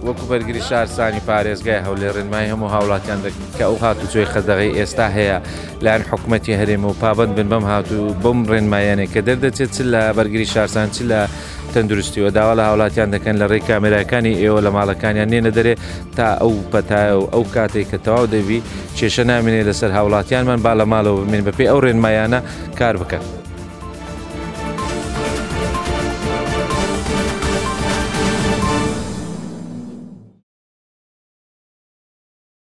وەکو بەرگری شارستانی پارێزگای هەولێر ڕێنمایی هەموو هاوڵاتیان دەکەین کە ئەو هاتوچۆی قەدەغەی ئێستا هەیە لایەن حکومەتی هەرێم و پابەند بن بەم هاتوو بەم ڕێنماییانەی کە دەردەچێت چ لە بەرگری شارستان چ لە تەندروستیەوە داوا لە هاوڵاتیان دەکەن لە ڕێی کامێراکانی ئێوە لە ماڵەکانیان نێنە دەرێ تا ئەو پەتایە و ئەو کاتێک کە تەواو دەبی کێشە نامێنێ لەسەر هاوڵاتیانمان با لە ماڵەوە بمێن بەپێی ئەو ڕێنمایانە کار بکەن.